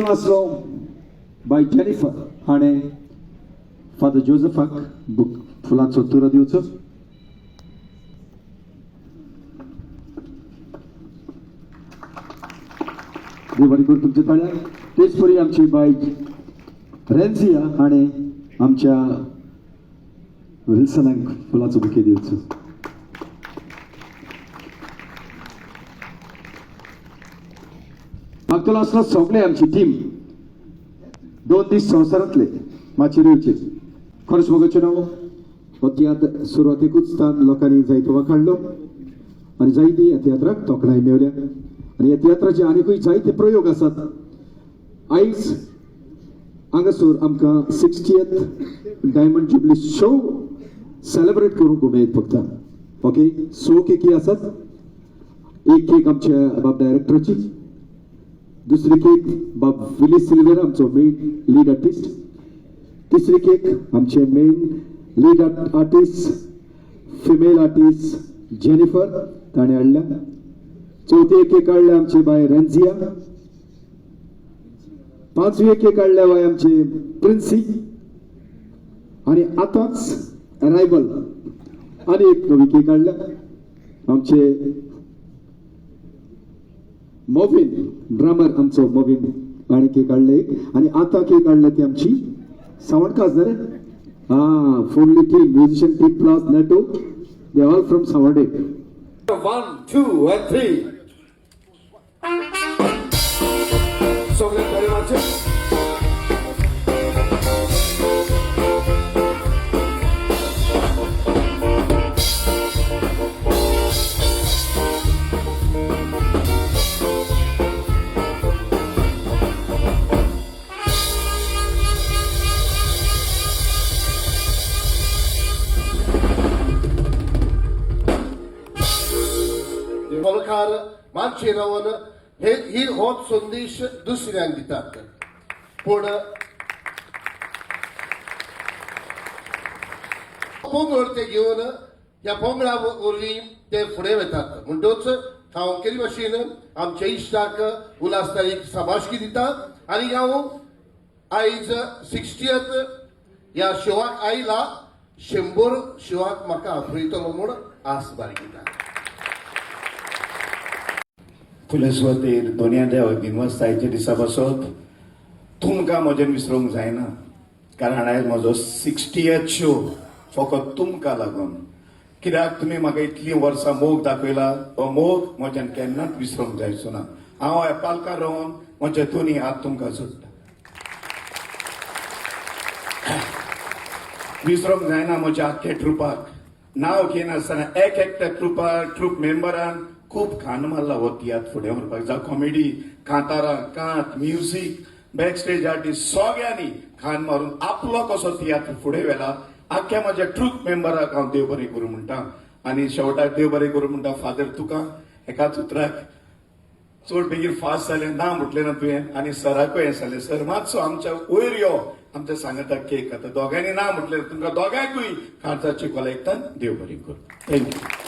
मागतलो आसलो बाय जेनिफर हाणें father जोजफाक book फुलांचो तुरो दिवचो. देव बरें करूं तुमच्या ताळ्याक. तेच परी आमची बाय रेन्झिया हाणें आमच्या विल्सनाक फुलाचो बुके दिवचो. मागतलो आसलो सगळे आमची टीम 2 दीस संवसारांतले माचयेर येवचे. खरेंच मोगाचें नांव हो तियात्र सुरवातेकूच तान लोकांनी जायतो वाखाणलो आनी जायती ह्या तियात्राक तोखणाय मेवल्या आनी ह्या तियात्राचे आनिकूय जायते प्रयोग आसात. आयज हांगासर आमकां 60th diamond jubilee show celebrate करूंक उमेद फक्त. ओके, 6 केकी आसात. एक केक आमच्या बाब डायरेक्टराची, दुसरी केक बाब विली सिल्वेरा आमचो मेन लीड आर्टिस्ट, तिसरी केक आमचे main lead artist female artist Jennifer ताणें हाडल्या, चवथी एक केक हाडल्या आमची बाय रेन्झिया, पांचवी एक केक हाडल्या बाय आमची प्रिन्सी आनी आतांच अरायवल आनी एक नवी केक हाडल्या आमचे मोविन ड्रमर आमचो मोविन आनी केक हाडले एक आनी आतां केक हाडल्या ती आमची सावंडकाज रे हा फुडली team musician team plus Neto, they all from Sawarde. 1, 2 and 3. सगळे परिवारचे. मुखार मातशे रावन हे ही होच संदेश दुसऱ्यांक दितात, पूण पोंगळ ते घेवन ह्या पोंगळा वरवीं ते फुडें वतात. म्हणटच हांव केली भाशेन आमच्या इश्टाक उल्हास एक शाबासकी दिता आनी हांव आयज 60th ह्या शोवाक आयला, 100 शोवाक म्हाका आपयतलो म्हूण आस बाळगिता. फुलेस्वतीर दोनया देवाक दिनवास. दिसा पासत तुमकां म्हजेन विसरूंक जायना, कारण आयज म्हजो 60th show फकत तुमकां लागून, कित्याक तुमी म्हाका इतलीं वर्सां मोग दाखयला. हो मोग म्हज्यान केन्नाच विसरूंक जायचो ना. हांव एपालकार रावन म्हजे दोनी हात तुमकां जोडटा. विसरूंक जायना म्हज्या आख्खे ट्रुपाक. नांव घेनासतना एक एकट्या ट्रुपा ट्रूप मेंबरान खूब खान मारला हो तियात्र फुडें व्हरपाक, जावं कॉमेडी, कांतारां, कांत, म्युजीक, बॅक स्टेज आर्टिस्ट, सगळ्यांनी खान मारून आपलो कसो तियात्र फुडें व्हेला. आख्ख्या म्हज्या ट्रूप मेंबराक हांव देव बरें करूं म्हणटा आनी शेवटाक देव बरें करूं म्हणटा. फादर, तुका एकाच उतराक चड बेगीन फास्ट जालें ना म्हटलें ना तुवें आनी सराकूय हें जालें, सर मातसो आमच्या वयर यो, आमच्या सांगाताक केक. आतां दोगांयनी ना म्हटलें, तुमकां दोगांयकूय काळजाची कोला एकतान देव बरें करूं. Thank you.